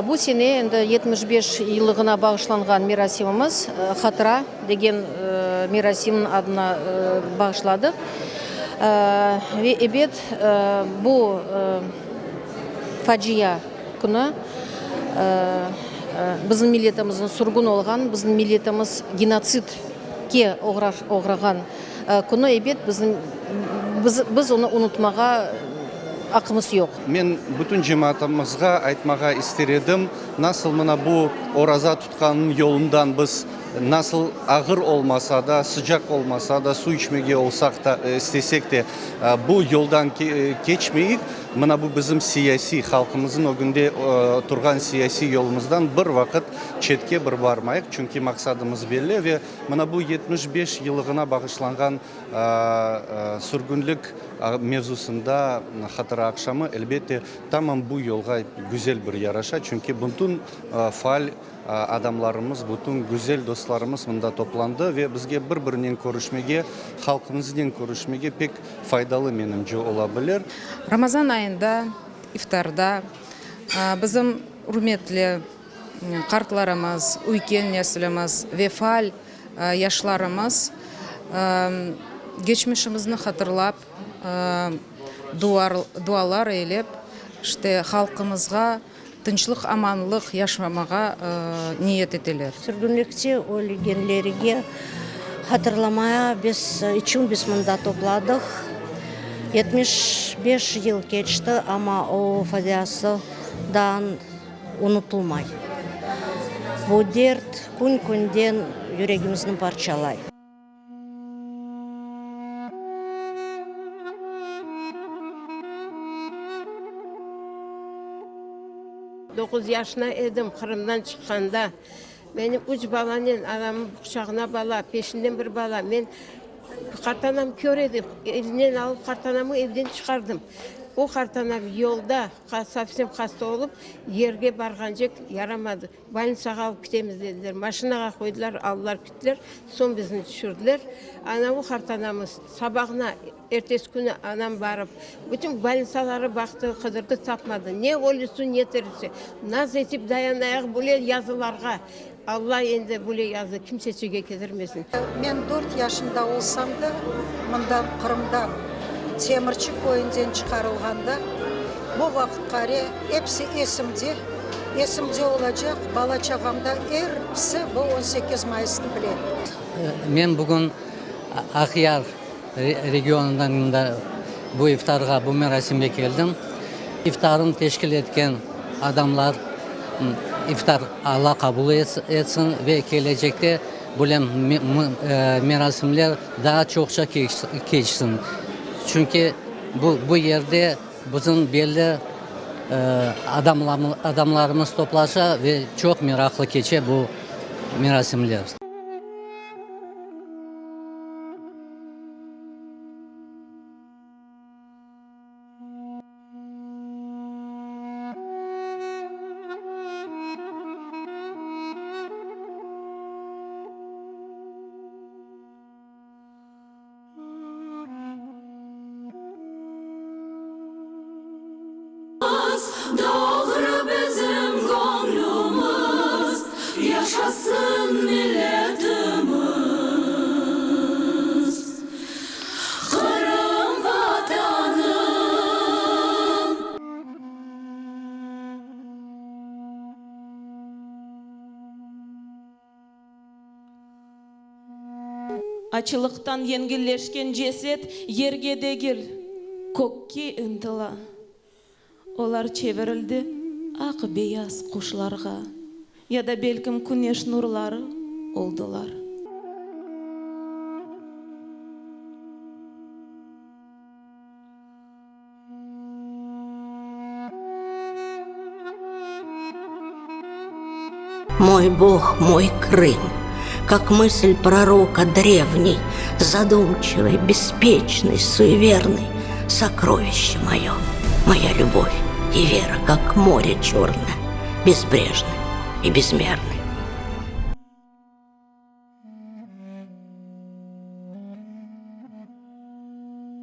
Bu sene endi 75 yıllığına bağışlanğan merasimimiz Hatıra degen merasimniñ adına bağışladıq. Ve ebet, bu facia künü bizim milletimizniñ sürgün olğan, bizim milletimiz genotsidke oğrağan künü, ebet, bizim biz onı unutmağa aqımız yoq. Men bütün cemaatımızğa aytmağa ister edim, nasıl mına bu oraza tutqannıñ yolundan biz nasıl ağır olmasa da, sıcaq olmasa da, suv içmege olsaq da, istesek de, bu yoldan keçmeyik, mına bu bizim siyasiy, halqımıznıñ ögünde turğan siyasiy yolumızdan bir vaqıt çetke bir barmayıq, çünki maqsadımız belli ve mına bu 75 yıllığına bağışlanğan Sürgünlik mevzusında hatıra aqşamı, elbette, tamam bu yolğa güzel bir yaraşa, çünki bütün faal adamlarımız, bütün güzel dostlarımız mında toplandı ve bizge bir-birinen körüşmege, halqımıznen körüşmege pek faydalı, menimce, ola bilir. Ramazan ayında iftarda bizim ürmetli qartlarımız, üyken neslimiz ve faal yaşlarımız geçmişimizni hatırlap, dualar eylep, işte, halqımızğa tınçlıq-amanlıq yaşamağa niyet eteler. Sürgünlikte ölgenlerge hatırlamaya biz içün biz mında topladıq. 75 yıl keçti, amma o faciası daa unutılmay. Bu dert kün-künden yüregimizni parçalay. Doquz yaşına edim Qırımdan çıqqanda. Menim üç balanen, anamnıñ quçağına bala, peşinden bir bala. Men, qartanam kör edi, elinden alıp qartanamı evden çıqardım. O qartanam yolda sovsem hasta olıp, yerge barğancek yaramadı. Bolnitsağa alıp ketemiz dediler. Maşinağa qoydılar, aldılar kettiler. Soñ bizni tüşürdiler. Ana o qartanamız sabağına, ertesi künü anam barıp, bütün bolnitsaları baqtı, qıdırdı, tapmadı. Ne ölüsi, ne tirisi. Naz etip dayanayıq böyle yazılarğa. Alla endi böyle yazı kimseçige ketirmesin. Men dört yaşında olsam da, mından, Qırımdan, Temirçi köyünden çıqarılğanda, bu vaqıtqare episi esimde, esimde olacaq, bala-çağamda erpisi bu 18 mayısnı bile. Men bugün Aqyar regionından mında bu iftarğa, bu merasimge keldim. İftarnı teşkil etken adamlar, iftar Alla qabul etsin ve kelecekte böyle merasimler daa çoqça keçsin. Çünki bu bu yerde bizim belli adamlarımız toplaşa ve çoq meraqlı keçe bu merasimler. Doğru bizim göñlümiz, Yaşasın milletimiz. Qırım Vatanım. Açlıqtan yengilleşken ceset yerge degil, kökke ıntıla. Olar çevirildi aq-beyaz quşlarğa, ya da belkim küneş nurları oldılar. Мой Бог, мой Крым, как мысль пророка древней, Задумчивой, беспечной, суеверной, Сокровище мое, моя любовь и вера, Как море черное, безбрежное и безмерное.